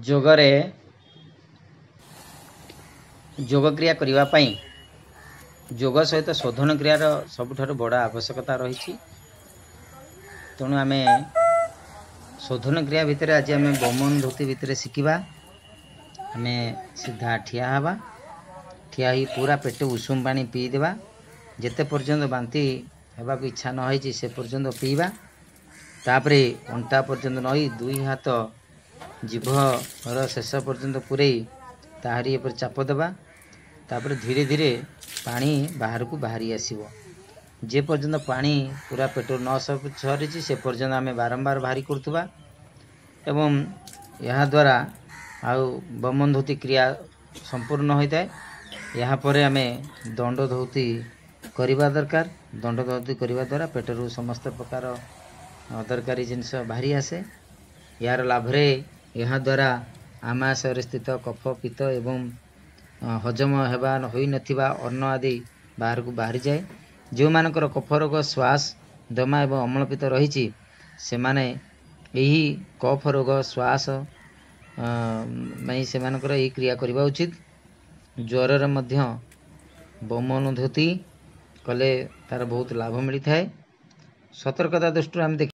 ଯୋଗରେ ଯୋଗକ୍ରିୟା କରିବା ପାଇଁ ଯୋଗ ସହିତ ଶୋଧନ କ୍ରିୟାର ସବୁଠାରୁ ବଡ଼ ଆବଶ୍ୟକତା ରହିଛି। ତେଣୁ ଆମେ ଶୋଧନ କ୍ରିୟା ଭିତରେ ଆଜି ଆମେ ବମନ ଧୋତି ଭିତରେ ଶିଖିବା। ଆମେ ସିଧା ଠିଆ ହେବା, ଠିଆ ହେଇ ପୁରା ପେଟ ଉଷୁମ ପାଣି ପିଇଦେବା। ଯେତେ ପର୍ଯ୍ୟନ୍ତ ବାନ୍ତି ହେବାକୁ ଇଚ୍ଛା ନ ହେଇଛି ସେ ପର୍ଯ୍ୟନ୍ତ ପିଇବା। ତାପରେ ଅଣ୍ଟା ପର୍ଯ୍ୟନ୍ତ ନଇ ଦୁଇ ହାତ ଜିଭର ଶେଷ ପର୍ଯ୍ୟନ୍ତ ପୂରେଇ ତାହାରି ଉପରେ ଚାପ ଦେବା। ତାପରେ ଧୀରେ ଧୀରେ ପାଣି ବାହାରକୁ ବାହାରି ଆସିବ। ଯେ ପର୍ଯ୍ୟନ୍ତ ପାଣି ପୁରା ପେଟରୁ ନ ସରିଛି ସେ ପର୍ଯ୍ୟନ୍ତ ଆମେ ବାରମ୍ବାର ବାହାରି କରୁଥିବା, ଏବଂ ଏହାଦ୍ୱାରା ଆଉ ବମନ ଧୌତି କ୍ରିୟା ସମ୍ପୂର୍ଣ୍ଣ ହୋଇଥାଏ। ଏହାପରେ ଆମେ ଦଣ୍ଡ ଧୌତି କରିବା ଦରକାର। ଦଣ୍ଡ ଧୌତି କରିବା ଦ୍ୱାରା ପେଟରୁ ସମସ୍ତ ପ୍ରକାର ଅଦରକାରୀ ଜିନିଷ ବାହାରି ଆସେ। ଏହାର ଲାଭରେ ଏହାଦ୍ୱାରା ଆମାଶୟରେ ସ୍ଥିତ କଫ, ପିତ୍ତ ଏବଂ ହଜମ ହେବା ହୋଇନଥିବା ଅନ୍ନ ଆଦି ବାହାରକୁ ବାହାରିଯାଏ। ଯେଉଁମାନଙ୍କର କଫ ରୋଗ, ଶ୍ୱାସ, ଦମା ଏବଂ ଅମ୍ଳପିତ୍ତ ରହିଛି, ସେମାନେ ଏହି କଫ ରୋଗ, ଶ୍ୱାସ ପାଇଁ ସେମାନଙ୍କର ଏହି କ୍ରିୟା କରିବା ଉଚିତ। ଜ୍ୱରରେ ମଧ୍ୟ ବମନ ଧୋତି କଲେ ତା'ର ବହୁତ ଲାଭ ମିଳିଥାଏ। ସତର୍କତା ଦୃଷ୍ଟିରୁ ଆମେ ଦେଖି